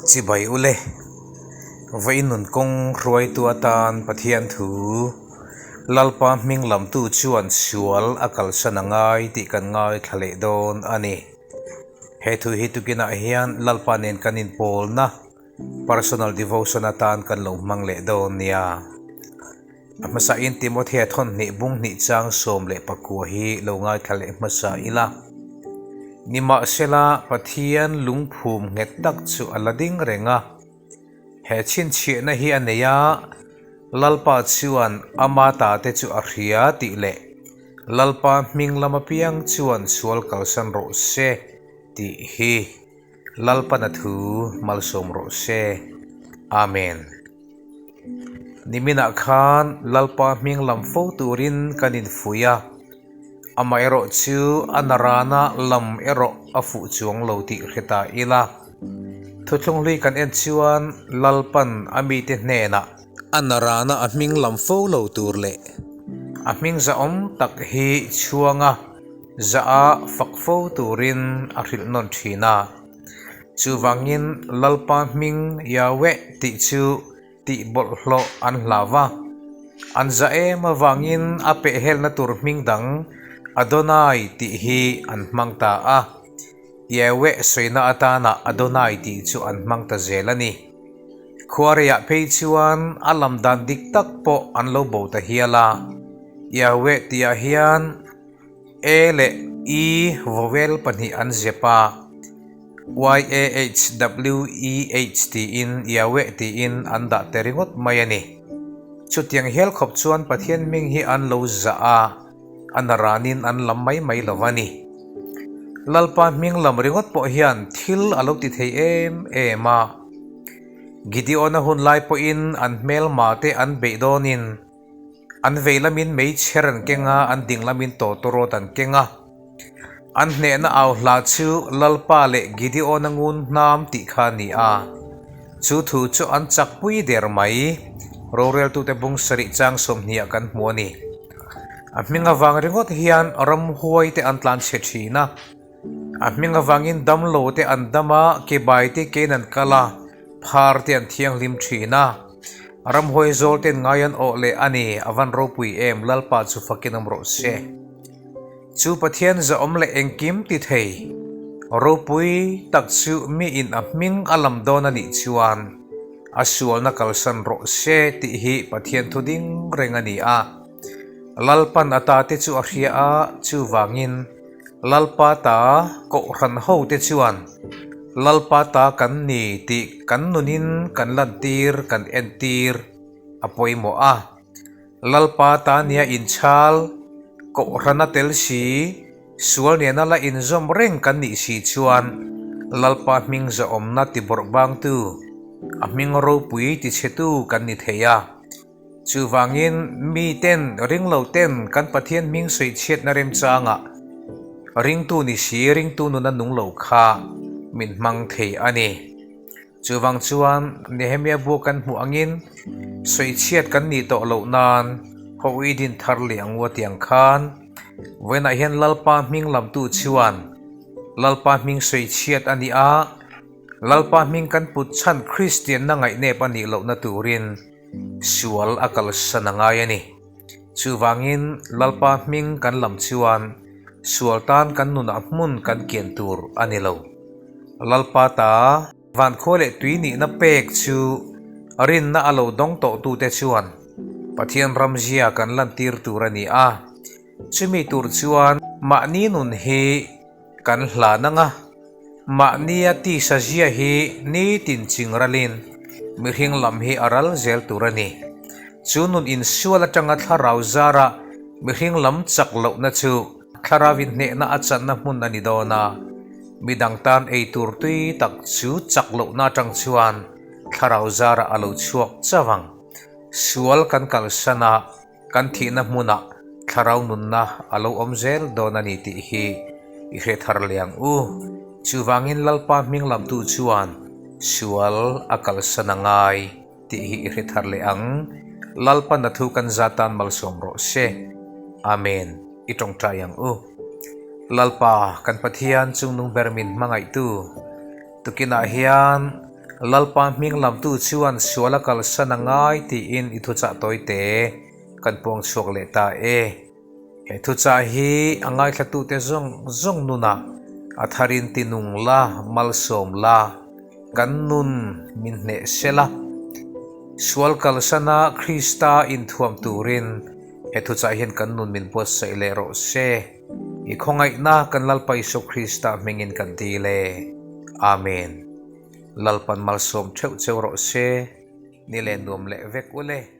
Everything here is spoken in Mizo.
Chibai ule, Vawiin nun kawng hruaitu atan Pathian thu Lalpa hming lamtu chuan sual a kalsan a ngai tih kan ngaithla leh dawn a ni. He thu hi tukinah hian Lalpa nen kan inpawlna personal devotion atan kan lo hmang leh dawn nia. A hmasain Timothea thawnhnih bung hnih chang 19 hi lo ngaithla leh hmasa ila. Nimahsela, Pathian lungphum nghet tak chu a la ding reng a. He chhinchhiahna hi a nei a, Lalpa chuan ama tate chu a hria tih leh Lalpa hming lam apiang chuan sual kalsan rawh se tih hi Lalpana thu malsawm rawh se. Amen. Niminah khan Lalpa hming lam fo turin kan infuih a, amaherawh chu a narana lam erawh a fuh chuang lo tih hre ta ila. Thuthlung hlui kan en chuan Lalpan a mite hnenah a narana a hming lam fo lo tur leh a hming zahawm tak hi chhuanga zah a fak fo turin a hrilh nawn thin a. Chuvangin Lalpa hming Yahweh tih chu tih bawlhhlawh an hlau va, an za em avangin a pehhelna tur hming dang Adonai tih hi an hmang ta a. Yahweh sawina atana Adonai tih chu an hmang ta zel a ni. Khuareiah phei chuan a lam dan dik tak pawh an lo bo ta hial a. Yahweh tihah hian A leh E vowel pahnih an zep a, YAHWEH tiin Yahweh tiin an dah te ringawt mai a ni. Chutiang hial khawp chuan Pathian hming hi an lo zah a, a naranin an lam mai mai lo a ni. Lalpa hming lam ringawt pawh hian thil a lo ti thei em em a. Gideon-a hun lai pawhin an hmelma te an beih dawnin, An vei lamin meichher an keng a, an ding lamin tawtawrawt an keng a. An hnehna au hla chu Lalpa leh Gideon-a ngun hnam tih kha a ni a. Chu thu chu an chakpui der mai. Roreltute bung sarih chang sawmhnih ah kan hmu a ni. A hming avang ringawt hian ramhuaite an tlan chhe thin a. A hming avangin damlo te an dam a, kebai te kein an kal a, phar te an thianghlim thin a. Ramhuai zawl ten ngai an awh leh a ni, a van ropui em, Lalpa chu fakin awm rawh se. Chu Pathian zahawm leh engkim ti thei, ropui tak chu mi in a hming a lam dawn a nih chuan a sualna kalsan rawh se tih hi Pathian thu ding reng a ni a. Lalpan a ta te chu a hria a, chuvangin Lalpa ta kohhran ho te chuan Lalpa ta kan ni tih kan nunin kan lantir kan entir a pawimawh a. Lalpa ta nia inchhal, kohhrana tel si, sual nena la inzawm reng kan nih si chuan Lalpa hming zahawmna tibawrh bangtu, a hming ropui tichhetu kan ni thei a. Chuvangin, miten, ringloten kan Pathian hming sawichhiatna remchangah ringtu ni si, ringtu nuna nung lo kha min hmang thei a ni. Chuvang chuan, Nehemia bu kan hmuh angin sawichhiat kan nih tawh loh nan hawi din thar leh ang ua tiang khan, vawiinah hian Lalpa hming lamtu chuan Lalpa hming sawichhiat a ni a, Lalpa hming kan put chhan Kristianna ngaihnep a nih lohna turin, Sual a kalsan a ngai a ni. Chuvangin Lalpa hming kan lam chuan sual tan kan nunah hmun kan kian tur a ni lo. Lalpa ta vankhua leh tui nihna pek chu rinna a lo dawng tawhtute chuan Pathian ramzia kan lantir tur a ni a. Chumi tur chuan mahni nun hi kan hlan ang a, mahnia tisa zia hi nitin ching ralin mihring lam hi a ral zel tur a ni. Chu nun insual atanga thlarau zara mihring lam chak lohna chu thlarau inhnehna a channa hmun a ni dawn a, midang tan ei tur tui tak chu chak lohna atang chuan thlarau zara a lo chhuak chauh ang. Sual kan kalsan a. Kan thihna hmunah thlarau nunna a lo awm zel dawn a ni tih hi i hre thar leh ang u. Chuvangin Lalpa hming lamtu chuan sual a kalsan a ngai tih hi i hre thar leh ang. Lalpa na thu kan za tan malsawm rawh se. Amen. I tawngtai ang u. Lalpa, kan Pathian chungnung ber min hmangaihtu, tukinah hian. Lalpa hming lamtu chuan sual a kalsan a ngai tiin i thuchah tawite kan puang chhuak leh ta e. He thuchah hi a ngaithlatute zawng zawng nunah a tharin tinung la, malsawm la, kan nun min hneh sel a. Sual kalsana Krista inthuam turin he thuchah hian kan nun min buatsaih leh rawh se. I khawngaihna kan Lalpa Isua Krista hmingin kan dil e. Amen. Lalpan malsawm theuh cheu rawh se. Ni leh nuam leh vek ule.